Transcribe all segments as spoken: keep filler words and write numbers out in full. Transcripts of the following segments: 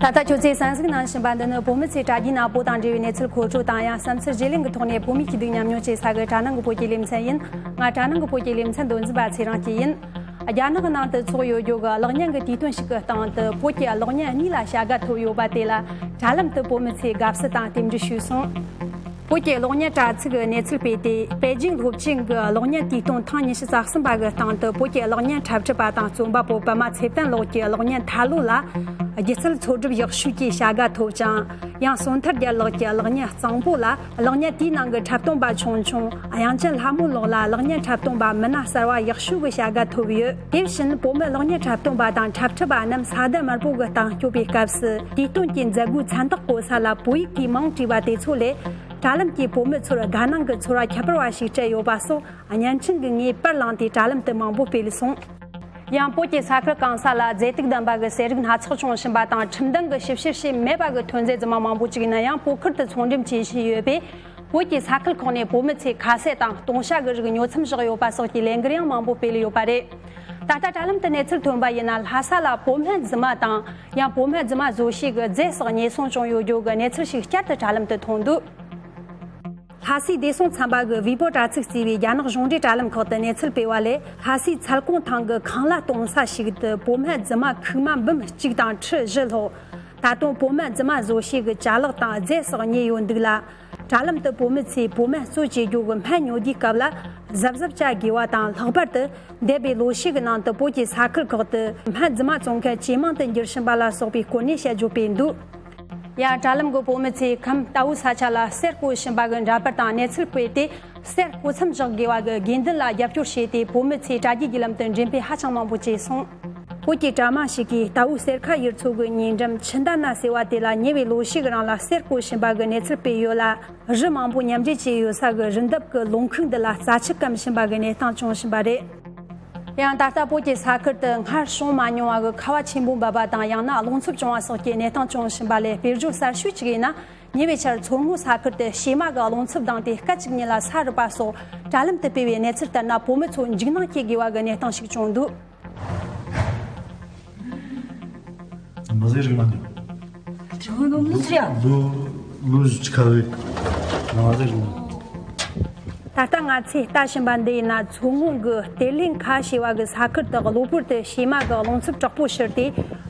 ད་ལྟ་ཁྱོད་ཚོས་གསན་གཟིགས་གནང་བཞིན་པ་འདི་ནི་བོད་མི་ཚོས་དྲ་རྒྱའི་ནང་བོད་དང་འབྲེལ་བའི་གནས་ཚུལ་མཁོ་སྤྲོད་དང་། ཡང་བསམ་ཚུལ་བརྗེ་ལེན་གྱི་ཐོག་ནས་བོད་མིའི་སྐྱིད་སྡུག་མཉམ་མྱོང་བྱེད་ས་གི་དྲ་ནང་གི་བོད་ཀྱི་ལེ་ཚན་ཡིན། ང་དྲ་ནང་གི་བོད་ཀྱི་ལེ་ཚན་འདོན་འཛིན་པ་ཚེ་རིང་སྐྱིད་ཡིན། རྒྱ་ནག་གི་ནང་དུ་འཚོགས་ཡོད་རྒྱུ་གི་གློག་བརྙན་གྱི་དུས་སྟོན་ཞིག་གི་སྟེང་དུ་བོད་ཀྱི་གློག་བརྙན་གཉིས་ལ་བྱ་དགའ་ཐོབ་ཡོད་པ་དེ་ལ་དྲ་ལམ་དུ་བོད་མི་ཚོས་དགའ་བསུ་དང་རྟེན་འབྲེལ་ཞུས་སོང་། བོད་ཀྱི་གློག་བརྙན་དྲ་ཚིགས་ཀྱི་གནས་ཚུལ་སྤེལ་ཏེ། པེ་ཅིང་སློབ་ཆེན་གྱི་གློག་བརྙན་དུས་སྟོན་ཐེངས་ཉི་ཤུ་རྩ་གསུམ་པ་གི་སྟེང་དུ་བོད་ཀྱི་གློག་བརྙན་འཁྲབ་ཁྲིད་པ་དང་རྩོམ་པ་པོ་པད་མ་ཚེ་བརྟན་ལགས་ཀྱི་གློག་བརྙན་ཐ་ལོ་ལ་སྒྱུ་རྩལ་འཚོལ་སྒྲུབ་ཡག་ཤོས་ཀྱི་བྱ་དགའ་ཐོབ་ཅིང་། ཡང་བསོད་ཐར་རྒྱལ་ལགས་ཀྱི་གློག་བརྙན་གཙང་པོ་ལ་གློག་བརྙན་དེའི་ནང་གི་འཁྲབ་སྟོན་པ་ཆུང་ཆུང་དབྱངས་ཅན་ལྷ་མོ་ལགས་ལ་གློག་བརྙན་འཁྲབ་སྟོན་པ་མི་སྣ་གསར་བ་ཡག་ཤོས་ཀྱི་བྱ་དགའ་ཐོབ་ཡོད། དེ་བཞིན་བོད་མི་གློག་བརྙན་འཁྲབ་སྟོན་པ་དང་འཁྲབ་ཁྲིད་པ་རྣམས་ས་གནས་དམར་པོ་གི་སྟེང་སྐྱོད་པའི་སྐབས་སུ་དུས་སྟོན་གྱི་མཛད་སྒོའི་མཚན་རྟགས་བཀོད་ས་ལ་བོད་ཡིག་གིས་མིང་བྲིས་པ་དེ་ཚོ་ལས། དྲ་ལམ་གྱིས་བོད་མི་ཚོར་དགའ་སྣང་གི་ཚོར་བ་ཁྱད་པར་བ་ཞིག་སྤྲད་ཡོད་པ་སོགས་བརྙན་འཕྲིན་གྱི་ངོས་པར་བླངས་ཏེ་དྲ་ལམ་དུ་མང་པོ་སྤེལ་སོང་། ཡང་བོད་ཀྱི་ས་ཁུལ་གང་ས་ལ་རྫས་དུག་ལྡན་པ་གི་ཟས་རིགས་སྣ་ཚོགས་བྱུང་བཞིན་པ་དང་། ཁྲིམས་ལྡན་གྱི་ཞིབ་བཤེར་བྱས་མེད་པ་གི་ཐོན་རྫས་རྫུན་མ་མང་པོ་ཅིག་ཡིན་ན་ཡང་བོད་ཁུལ་དུ་ཚོང་འགྲེམས་བྱེད་བཞིན་ཡོད་པས། བོད་ཀྱི་ས་ཁུལ་ཁག་ནས་བོད་མི་ཚོས་ཁ་ཟས་དང་སྟོང་ཤ་གི་རིགས་ཉོ་མཚམས་བཞག་ཡོད་པ་སོགས་ཀྱི་ལས་འགུལ་ཡང་མང་པོ་སྤེལ་ཡོད་པ་རེད། ད་ལྟ་དྲ་ལམ་དུ་གནས་ཚུལ་ཐོན་པ་ཡིན་ན། ལྷ་ས་ལ་བོད་སྨན་རྫུན་མ་དང་། ཡང་བོད་སྨན་རྫུན་མ་བཟོ་བྱེད་ཀྱི་རྫས་སོགས་ཉེན་སྲུང་བྱུང་ཡོད་རྒྱུ་གི་གནས་ཚུལ་ཞིག་བསྐྱར་དུ་དྲ་ལམ་དུ་ཐོན་འདུག་ལྷ་སའི་བདེ་སྲུང་ཚན་པ་གི་ཝི་པོ་དྲ་ཚིགས་གཙོས་པའི་རྒྱ་ནག་གཞུང་འབྲེལ་དྲ་ལམ་ཁག་ཏུ་གནས་ཚུལ་སྤེལ་བ་ལས། ལྷ་སའི་ཚལ་ཀོང་ཐང་གི་ཁང་གླ་གཏོང་ས་ཞིག་ཏུ་བོད་སྨན་རྫུན་མ་ཁུག་མ་འབུམ་གཅིག་དང་ཁྲི་བཞི་ལྷག་ད་དུང་བོད་སྨན་རྫུན་མ་བཟོ་བྱེད་ཀྱི་ཅ་ལག་དང་རྫས་སོགས་རྙེད་ཡོད་འདུག་ལ། དྲ་ལམ་དུ་བོད་མི་ཚོས་བོད་སྨན་གསོ་བྱེད་རྒྱུ་གི་སྨན་ཉོ་དུས་སྐབས་ལ་གཟབ་གཟབ་བྱ་དགོས་པ་དང་། ལྷག་པར་དུ་འདས་པའི་ལོ་ཤས་ཀྱི་ནང་དུ་བོད་ཀྱི་ས་ཁུལ་ཁག་ཏུ་སྨན་རྫུན་མ་བཙོང་མཁན་ཇེ་མང་དུ་འགྱུར་བཞིན་པ་ལ་སོགས་པའི་སྐོར་ནས་དཔྱད་བརྗོད་སྤེལ་འདུག་ཡང་དྲ་ལམ་གྱི་བོད་མི་ཚོས་ཁམས་རྟའུ་ས་ཆ་ལ་གསེར་བརྐོ་བཞིན་པ་གི་འདྲ་པར་དང་གནས་ཚུལ་སྤེལ་ཏེ། གསེར་བརྐོ་མཚམས་བཞག་དགོས་པ་གི་དགོས་འདུན་ལ་རྒྱབ་སྐྱོར་བྱས་ཏེ། བོད་མི་ཚོས་དྲ་རྒྱའི་བརྒྱུད་ལམ་དུ་འགྲེམས་སྤེལ་ཧ་ཅང་མང་པོ་བྱས་སོང་། བོད་ཀྱི་དྲ་དམངས་ཤིག་གིས་རྟའུ་གསེར་ཁ་ཡུལ་ཚོ་གི་ཉེ་འགྲམ་ཆུ་འདའ་ན་ཟེར་བ་དེ་ལ་ཉེ་བའི་ལོ་ཤས་ཀྱི་རིང་ལ་གསེར་བརྐོ་བཞིན་པ་གི་གནས་ཚུལ་སྤེལ་ཡོད་ལ། རི་མང་པོ་མཉམ་འབྲེལ་བྱས་ཡོད་ས་གི་རི་འདབས་ཀྱི་ལུང་ཁུག་འདི་ལ་རྩྭ་ཆུ་སྐམ་བཞིན་པ་གི་གནས་སྟངས་བྱུང་བཞིན་པ་རེད། ཡང་ད་ལྟ་བོད་ཀྱི་ས་ཁུལ་དུ་སྔར་བྱུང་མ་མྱོང་བ་གི་ཁ་བ་ཆེན་པོ་འབབ་པ་དང་། ཡང་ན་རླུང་འཚུབ་བྱུང་བ་སོགས་ཀྱི་གནས་སྟངས་བྱུང་བཞིན་པ་ལས། དཔེར་བརྗོད་གསར་ཤོས་ཅིག་ཡིན་ན། ཉེ་བའི་ཆར་མཚོ་སྔོན་ས་ཁུལ་དུ་བྱེ་མ་གི་རླུང་འཚུབ་ལྡང་སྟེ་སྐད་ཅིག་ཉིད་ལ་ས་རུབ་པ་སོགས་དྲ་ལམ་དུ་སྤེལ་བའི་གནས་ཚུལ་ལྟར་ན། བོད་མི་ཚོ་འཇིགས་སྣང་སྐྱེ་དགོས་པ་གི་གནས་སྟངས་ཤིག་བྱུང་འདུག་མ་ཟེར་རིགས་མ་འདུག་ལུ་ལུ་ཁ་བའི་མ་ཟེར་རིགས་མ། ད་ལྟ་ང་ཚོས་ལྟ་བཞིན་པ་འདི་ཡིན་ན། མཚོ་སྔོན་གྱི་གཏེར་ལེན་ཁ་ཞེས་པ་གི་ས་ཁུལ་དུ་གློ་བུར་དུ་བྱེ་མ་གི་རླུང་འཚུབ་དྲག་པོ་ཤར་ཏེ།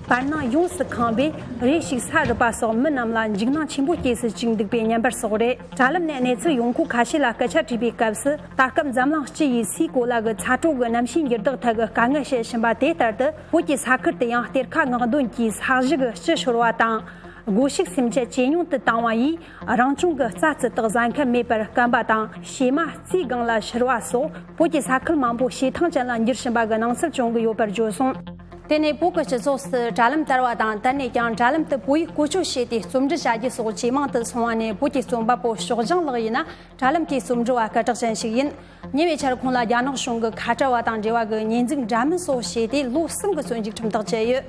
བར་སྣང་ཡོངས་སུ་ཁེངས་པས། རེ་ཞིག་ས་རུབ་པ་སོགས་མི་རྣམས་ལ་འཇིགས་སྣང་ཆེན་པོ་སྐྱེས་སུ་བཅུག་འདུག་པའི་བརྙན་པར་སོགས་རེད། དྲ་ལམ་ནས་གནས་ཚུལ་ཡོང་ཁུངས་ཁ་ཤས་ལ་སྐད་ཆ་དྲིས་པའི་སྐབས་སུ། ད་སྐབས་འཛམ་གླིང་སྤྱི་ཡི་སའི་གོ་ལ་གི་ཚ་དྲོད་ཀྱི་གནམ་གཤིས་འགྱུར་ལྡོག་ཐད་ཀྱི་དཀའ་ངལ་བཤད་བཞིན་པ་དེ་ལྟར་དུ། བོད་ཀྱི་ས་ཁུལ་དུ་ཡང་གཏེར་ཁ་མངགས་དོན་གྱིས་ས་གཞི་གི་ལྕི་ཤོར་བ་དང་། སྒོ་ཕྱུགས་སེམས་ཅན་ཇེ་ཉུང་དུ་བཏང་བ་ཡིས། རང་བྱུང་གི་རྩྭ་རྩི་དག་ཟ་མཁན་མེད་པར་སྐམ་པ་དང་། བྱེ་མ་རྩིའི་སྒང་ལ་ཤོར་བ་སོགས། བོད་ཀྱི་ས་ཁུལ་མང་པོ་བྱེ་ཐང་ཅན་ལ་འགྱུར་བཞིན་པ་གི་སྣང་ཚུལ་བྱུང་གི་ཡོད་པར་བརྗོད་སོང་། དེ་ནས་བོད་ཀྱི་སྤྱི་ཚོགས་སུ་དྲ་ལམ་དར་བ་དང་། དེ་ནས་ཀྱང་དྲ་ལམ་དུ་བོད་ཡིག་བཀོལ་སྤྱོད་བྱས་ཏེ་རྩོམ་འབྲི་བྱ་རྒྱུ་སོགས་ཇེ་མང་དུ་སོང་བ་ནས། བོད་ཀྱི་རྩོམ་པ་པོ་ཞོགས་ལྗང་ལགས་ཡིན་ན། དྲ་ལམ་གྱི་རྩོམ་འབྲི་བ་སྐད་གྲགས་ཅན་ཞིག་ཡིན། ཉེ་བའི་ཆར་ཁོང་ལ་རྒྱ་ནག་གཞུང་གི་ཁ་བྲལ་བ་དང་འབྲེལ་བ་གི་ཉེས་འཛུགས་འདྲ་མིན་སོགས་བྱས་ཏེ། ལོ་གསུམ་གྱི་བཙོན་འཇུག་ཁྲིམས་ཐག་བཅད་ཡོད།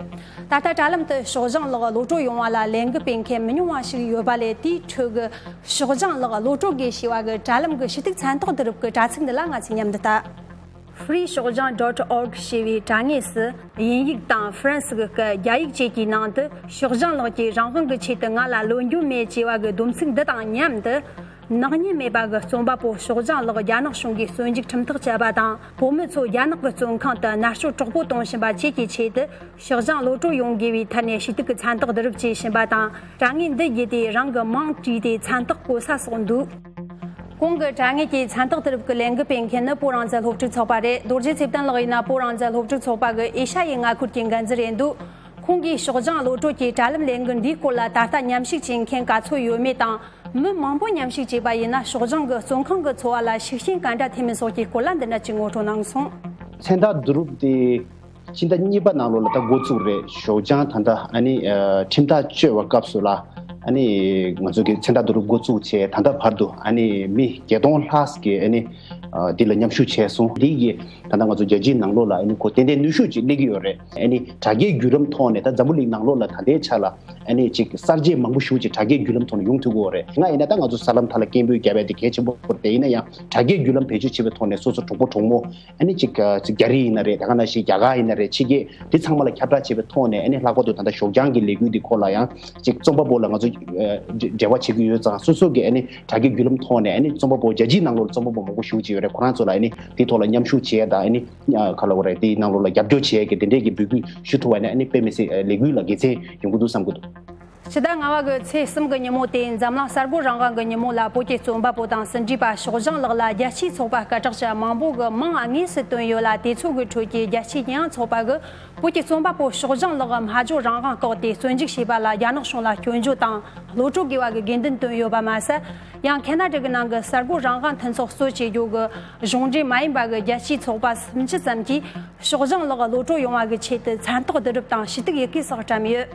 ད་ལྟ་དྲ་ལམ་དུ་ཞོགས་ལྗང་ལགས་གློད་གྲོལ་ཡོང་བ་ལ་ལས་འགུལ་སྤེལ་མཁན་མི་ཉུང་བ་ཞིག་ཡོད་པ་ལས། དེའི་ཁྲོད་ཀྱི་ཞོགས་ལྗང་ལགས་གློད་གྲོལ་དགོས་ཞེས་པ་གི་དྲ་ལམ་གྱི་ཞུ་གཏུག་མཚན་ཐོག་བསྡུ་རུབ་ཀྱི་དྲ་ཚིགས་འདི་ལ་ང་ཚོས་མཉམ་དུ་ལྟ། free shokjang dot org ཞེས་པའི་དྲ་ངོས་སུ། དབྱིན་ཡིག་དང་ཧྥ་རན་སི་གི་སྐད། རྒྱ་ཡིག་བཅས་ཀྱི་ནང་དུ། ཞོགས་ལྗང་ལགས་ཀྱིས་རང་དབང་གི་ཆེད་དུ་ང་ལ་གློད་འགྱོད་མེད་ཅེས་པ་གི་སྡོམ་ཚིག་འདི་དང་མཉམ་དུ། ནག་ཉེས་མེད་པ་གི་རྩོམ་པ་པོ་ཞོགས་ལྗང་ལགས་རྒྱ་ནག་གཞུང་གིས་བཙོན་འཇུག་ཁྲིམས་ཐག་བཅད་པ་དང་། བོད་མི་ཚོ་རྒྱ་ནག་གི་བཙོན་ཁང་དུ་མནར་གཅོད་དྲག་པོ་གཏོང་བཞིན་པ་བཅས་ཀྱི་ཆེད་དུ། ཞོགས་ལྗང་གློད་གྲོལ་ཡོང་དགོས་པའི་ཐད་ནས་ཞུ་གཏུག་གི་མཚན་ཐོག་བསྡུ་རུབ་བྱེད་བཞིན་པ་དང་། དྲ་ངོས་འདི་བརྒྱུད་དེ་རང་གི་མིང་བྲིས་ཏེ་མཚན་རྟགས་བཀོད་ས་སོགས་འདུག་གོང་གི་དྲ་ངོས་ཀྱི་མཚན་རྟགས་བསྡུ་རུབ་ཀྱི་ལས་འགུལ་སྤེལ་མཁན་ནི་བོད་རང་བཙན་སློབ་ཕྲུག་ཚོགས་པ་རེད། རྡོ་རྗེ་ཚེ་བརྟན་ལགས་ཡིན་ན། བོད་རང་བཙན་སློབ་ཕྲུག་ཚོགས་པ་གི་ཨེ་ཤ་ཡའི་མངའ་ཁུལ་གྱི་འགན་འཛིན་རེད་འདུག་ཁོང་གིས་ཞོགས་ལྗང་གློད་གྲོལ་གྱི་དྲ་ལམ་ལས་འགུལ་འདིའི་སྐོར་ལ། ད་ལྟ་མཉམ་ཞུགས་བྱེད་མཁན་ག་ཚོད་ཡོད་མེད་དང་། མི་མང་པོ་མཉམ་ཞུགས་བྱས་པ་ཡིན་ན། ཞོགས་ལྗང་གི་བཙོན་ཁང་གི་འཚོ་བ་ལ་ཤུགས་རྐྱེན་ག་འདྲ་ཐེབས་མིན་སོགས་ཀྱི་སྐོར་ལ་འདི་འདྲ་ཅིག་ངོ་སྤྲོད་གནང་སོང་། མཚན་རྟགས་བསྡུ་རུབ་དེ་སྤྱི་ཟླ་གཉིས་པ་ནང་ལོགས་ལ་ད་འགོ་བཙུགས་རེད། ཞོགས་ལྗང་ད་ལྟ་ཨ་ནི་ཨ་ཁྲིམས་ཐག་གཅོད་པའི་སྐབས་སུ་ལ། ཨ་ནི་ང་ཚོ་གི་མཚན་རྟགས་བསྡུ་རུབ་འགོ་བཙུགས་བྱས། ད་ལྟ་བར་དུ་ཨ་ནི་མི་བརྒྱད་སྟོང་ལྷག་གི་ཨ་ནི་ འདི་ལ་མཉམ་ཞུགས་བྱས་སོང་། འདི་གི་ད་ལྟ་ང་ཚོ་རྒྱལ་སྤྱིའི་ནང་ལོགས་ལ་ཨ་ནི་ཁོ་ཏན་ཏན་ནུས་ཤུགས་ཅིག་སླེབས་ཀྱི་ཡོད་རེད། ཨ་ནི་དྲ་རྒྱའི་བརྒྱུད་ལམ་ཐོག་ནས་ད་འཛམ་བུ་གླིང་ནང་ལོགས་ལ་ད་ལྟའི་ཆ་ལ་ཨ་ནི་ཅིག་གསར་བརྗེ་མང་པོ་ཞེ་པོ་ཅིག་དྲ་རྒྱའི་བརྒྱུད་ལམ་ཐོག་ནས་ཡོང་ཐུབ་ཀྱི་ཡོད་རེད། དེ་སྔ་ཡིན་ན་ད་ང་ཚོ་གསར་ལམ་ཐ་ལ་སྐད་འབོད་བརྒྱབ་པ་དེ་གལ་ཆེན་པོ་རེད། དེ་ཡིན་ན་ཡང་དྲ་རྒྱའི་བརྒྱུད་ལམ་བེད་སྤྱོད་བྱེད་པའི་ཐོག་ནས་སོ་སོ་གྲོགས་པོ་གྲོགས་མོ་ཨ་ནི་ཅིག་ཅིག་རྒྱ་རིགས་ཡིན་ན་རེད། དེ་ག་ནང་བཞིན་རྒྱ་གར་ཡིན་ན་རེད། ཕྱི་རྒྱལ་དེ་ཚང་མ་ལ་ཁྱབ་བསྒྲགས་བྱེད་པའི་ཐོག་ནས་ཨ་ནི་ལྷག་པར་དུ་ད་ལྟ་ཞོགས་ལྗང་གི་ལས་འགུལ་འདི་སྐོར་ལ་ཡང་ཅིག་རྩོམ་པ་པོ་ལ་ང་ཚོ་འབྲེལ་བ་བྱེད་ཀྱི་ཡོད་ཙང་། སོ་སོ་གི་ཨ་ནི་དྲ་རྒྱའི་བརྒྱུད་ལམ་ཐོག་ནས་ཨ་ནི་རྩོམ་པ་པོ་རྒྱལ་སྤྱིའི་ནང་ལོགས་རྩོམ་པ་པོ་མང་པོ་ཞེ་པོ་ཅིག་ཡོད་རེད། ཁོ་རང་ཚོ་ལ་ཨ་ནི་དེའི་ཐོག་ལ་མཉམ་ཞུགས་བྱེད་ཡ་དང་། ཨ་ནི་ག་ལབ་དགོས་རེད། དེའི་ནང་ལོགས་ལ་རྒྱབ་སྐྱོར་བྱེད་ཡ་གི་དེ་འདྲས་ཀྱི་འབོད་སྐུལ་ཞུ་ཐུབ་པ་ཡིན་ན་ཨ་ནི་དཔེ་མི་སྲིད་ལས་འགུལ་ལ་དགེ་མཚན་ཡོང་གི་འདུག་བསམ་གྱི་འདུག་ཕྱི་ཟླ་ལྔ་པ་གི་ཚེས་གསུམ་གྱི་ཉིན་མོ་དེ་འཛམ་གླིང་གསར་འགོད་རང་དབང་གི་ཉིན་མོ་ལ་བོད་ཀྱི་རྩོམ་པ་པོ་དང་ཟིན་བྲིས་པ་ཞོགས་ལྗང་ལགས་ལ་རྒྱལ་སྤྱིའི་ཚོགས་པ་སྐད་གྲགས་ཅན་མང་པོ་གིས་མིང་དངོས་སུ་བཏོན་ཡོད་ལ། དེ་ཚོ་གི་ཁྲོད་ཀྱི་རྒྱལ་སྤྱིའི་ཉེས་ཡངས་ཚོགས་པ་གིས་བོད་ཀྱི་རྩོམ་པ་པོ་ཞོགས་ལྗང་ལགས་སྨྲ་བརྗོད་རང་དབང་བཀག་སྟེ་བཙོན་འཇུག་བྱས་པ་ལ་རྒྱ་ནག་གཞུང་ལ་སྐྱོན་བརྗོད་དང་གློད་བཀྲོལ་དགོས་པ་གི་དགོས་འདུན་བཏོན་ཡོད་པ་མ་ཟད། ཡང་ཁེ་ན་ཌ་གི་ནང་གི་གསར་འགོད་རང་དབང་མཐུན་ཚོགས་གཙོ་བྱེད་རྒྱུ་གི་གཞུང་འབྲེལ་མ་ཡིན་པ་གི་རྒྱལ་སྤྱིའི་ཚོགས་པ་སུམ་ཅུ་ཙམ་གྱིས་ཞོགས་ལྗང་ལགས་གློད་བཀྲོལ་ཡོང་བ་གི་ཆེད་དུ་མཚན་རྟགས་བསྡུ་རུབ་དང་ཞུ་གཏུག་ཡི་གེ་སོགས་བཀྲམ་ཡོད།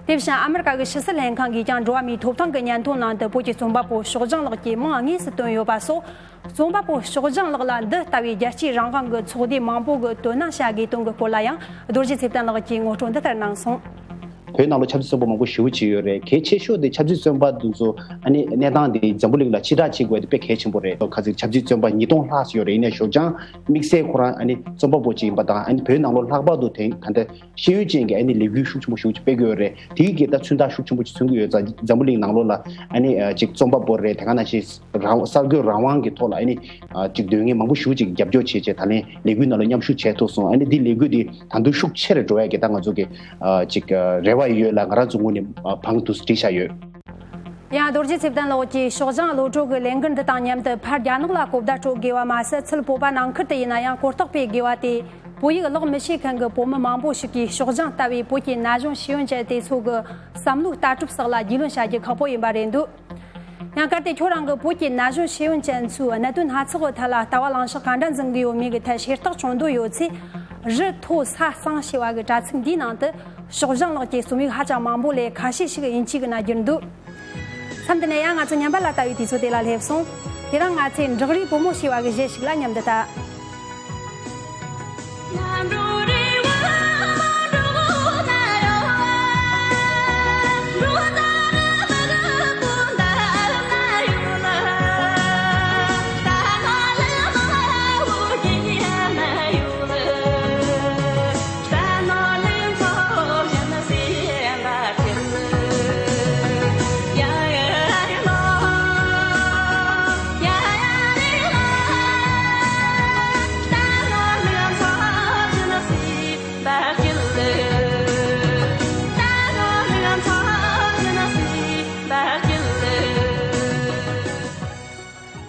དེ་བཞིན་ཨ་མི་རི་ཀ་གི་ཕྱི་སྲིད་ལྷན་ཁང་གིས་ཀྱང་འགྲོ་བ་མིའི་ཐོབ་ཐང་གི་སྙན་ཐོའི་ནང་དུ་བོད་ཀྱི་རྩོམ་པ་པོ་ཞོགས་ལྗང་ལགས་ཀྱི་མིང་དངོས་སུ་བཏོན་ཡོད་པ་སོགས། རྩོམ་པ་པོ་ཞོགས་ལྗང་ལགས་ལ་འདི་ལྟ་བུའི་རྒྱལ་སྤྱིའི་རང་དབང་གི་ཚོགས་སྡེ་མང་པོ་གིས་དོ་སྣང་བྱ་དགོས་དོན་གྱི་སྐོར་ལ་ཡང་རྡོ་རྗེ་ཚེ་བརྟན་ལགས་ཀྱིས་ངོ་སྤྲོད་འདི་ལྟར་གནང་སོང་། བོད་ནང་ལ་ཆབ་སྲིད་བཙོན་པ་མང་པོ་ཞེ་པོ་ཅིག་ཡོད་རེད། གལ་ཆེ་ཤོས་དེ་ཆབ་སྲིད་བཙོན་པ་དེ་ཚོ་ཨ་ནི་གནས་སྟངས་དེ་འཛམ་བུ་གླིང་ལ་ཕྱིར་བསྒྲགས་བྱེད་དགོས་དེ་དཔེ་གལ་ཆེན་པོ་རེད། ཁ་ཚིག་ཆབ་སྲིད་བཙོན་པ་ཉིས་སྟོང་ལྷག་ཙམ་ཡོད་རེད། ཡིན་ནའི་ཞོགས་ལྗང་དམིགས་བསལ་ཁོ་རང་ཨ་ནི་རྩོམ་པ་པོ་ཅིག་ཡིན་པ་དང་། ཨ་ནི་བོད་ནང་ལོགས་ལྷག་པར་དུ་དེང་ད་ལྟ་ཤེས་ཡོན་ཅན་གྱི་ཨ་ནི་ལས་འགུལ་ཤུགས་ཆེན་པོ་ཞེ་པོ་ཅིག་སྤེལ་གྱི་ཡོད་རེད། དེའི་གི་ད་མཚོན་རྟགས་ཤུགས་ཆེན་པོ་ཅིག་མཚོན་གྱི་ཡོད་ཙང་། འཛམ་བུ་གླིང་ནང་ལོགས་ལ་ཨ་ནི་ཅིག་རྩོམ་པ་པོ་རེད། དེ་ག་ནང་བཞིན་རང་གསར་འགོད་རང་དབང་གི་ཐོག་ལ་ཨ་ནི་ཅིག་སྡོད་མཁན་མང་པོ་ཞེ་པོ་ཅིག་རྒྱབ་སྐྱོར་བྱས་བྱས་ད་ལན་ལས་འགུལ་ནང་ལ་མཉམ་ཞུགས་བྱས་ཐུབ་སོང་། ཨ་ནི་འདི་ལས་འགུལ་འདི་ད་དུང་ཤུགས་ཆེ་རུ་འགྲོ་ཡ་གི་ད་ང་ཚོ་གི་ཅིག་རེ་བ་ཡོད་ལ། ང་རང་ཚོ་ངོས་ནས་ཕངས་འདུག་བྲིས་བཞག་ཡོད། ཡང་རྡོ་རྗེ་ཚེ་བརྟན་ལགས་ཀྱིས་ཞོགས་ལྗང་གློད་བཀྲོལ་གྱི་ལས་འགུལ་འདི་དང་མཉམ་དུ་ཕར་རྒྱ་ནག་ལ་གོ་བརྡ་སྤྲོད་དགོས་པ་མ་ཟད། ཚུར་བོད་པ་ནང་ཁུལ་དུ་ཡིན་ན་ཡང་གོ་རྟོགས་སྤེལ་དགོས་པ་དེ། བོད་ཡིག་ཀློག་མི་ཤེས་མཁན་གྱི་བོད་མི་མང་པོ་ཞིག་གིས་ཞོགས་ལྗང་ལྟ་བུའི་བོད་ཀྱི་ན་གཞོན་ཤེས་ཡོན་ཅན་དེ་ཚོ་གི་བསམ་བློའི་ལྟ་གྲུབ་སོགས་ལ་རྒྱུས་ལོན་བྱ་རྒྱུ་ཁག་པོ་ཡིན་པ་རེད་འདུག་ཡང་གལ་ཏེ་ཁྱོད་རང་གིས་བོད་ཀྱི་ན་གཞོན་ཤེས་ཡོན་ཅན་ཚོའི་གནད་དོན་སྣ་ཚོགས་ཀྱི་ཐད་ལ་ལྟ་བ་ལངས་ཕྱོགས་ག་འདྲ་འཛིན་གྱི་ཡོད་མེད་ཀྱི་ཐད་ཤེས་རྟོགས་བྱུང་འདོད་ཡོད་ཚེ། རི་མཐོ་ས་གཙང་ཞེས་པ་གི་དྲ་ཚིགས་འདིའི་ནང་དུ་ཞོགས་ལྗང་ལགས་ཀྱི་རྩོམ་ཡིག་ཧ་ཅང་མང་པོ་ལས་ཁ་ཤས་ཤིག་དབྱིན་ཇི་གི་ནང་བསྒྱུར་འདུག་མཚམས་འདི་ནས་ཡང་ང་ཚོ་ཉམས་པ་ལ་ལྟ་བའི་དུས་ཚོད་དེ་ལ་སླེབས་སོང་། དེ་རིང་ང་ཚོས་བྲག་རིའི་བུ་མོ་ཞེས་པ་གི་གཞས་ཤིག་ལ་མཉམ་དུ་ལྟ།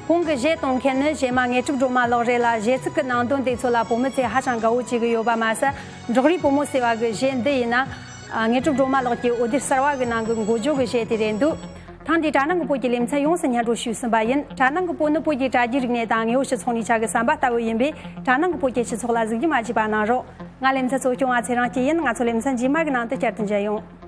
གོང་གི་གཞས་གཏོང་མཁན་ནི་གཞས་མ་དངོས་གྲུབ་སྒྲོལ་མ་ལགས་རེད་ལ། གཞས་ཚིག་གི་ནང་དོན་དེ་ཚོ་ལ་བོད་མི་ཚོས་ཧ་ཅང་དགའ་བོ་བྱེད་ཀྱི་ཡོད་པ་མ་ཟད། བྲག་རིའི་བུ་མོ་ཟེར་བ་གི་གཞས་འདི་ཡིན་ན། ཨ། དངོས་གྲུབ་སྒྲོལ་མ་ལགས་ཀྱི་འོད་སྡེར་གསར་བ་གི་ནང་གི་འགོ་བརྗོད་གི་གཞས་དེ་རེད་འདུག་ཐེངས་འདིའི་དྲ་ནང་གི་བོད་ཀྱི་ལེ་ཚན་ཡོངས་སུ་སྙན་སྒྲོན་ཞུས་ཟིན་པ་ཡིན། དྲ་ནང་གི་བོད་ནི་བོད་ཀྱི་དྲ་རྒྱའི་རིག་གནས་དང་དངོས་ཡོད་སྤྱི་ཚོགས་གནས་ཆ་གི་ཟམ་པ་ལྟ་བུ་ཡིན་པས། དྲ་ནང་གི་བོད་ཀྱི་སྤྱི་ཚོགས་ལ་གཟིགས་རྒྱུ་མ་བརྗེད་པ་གནང་རོགས། ང་ལེ་ཚན་གཙོ་སྐྱོང་བ་ཚེ་རིང་སྐྱིད་ཡིན། ང་ཚོ་ལེ་ཚན་རྗེས་མ་གི་ནང་དུ་བསྐྱར་དུ་མཇལ་ཡོང་།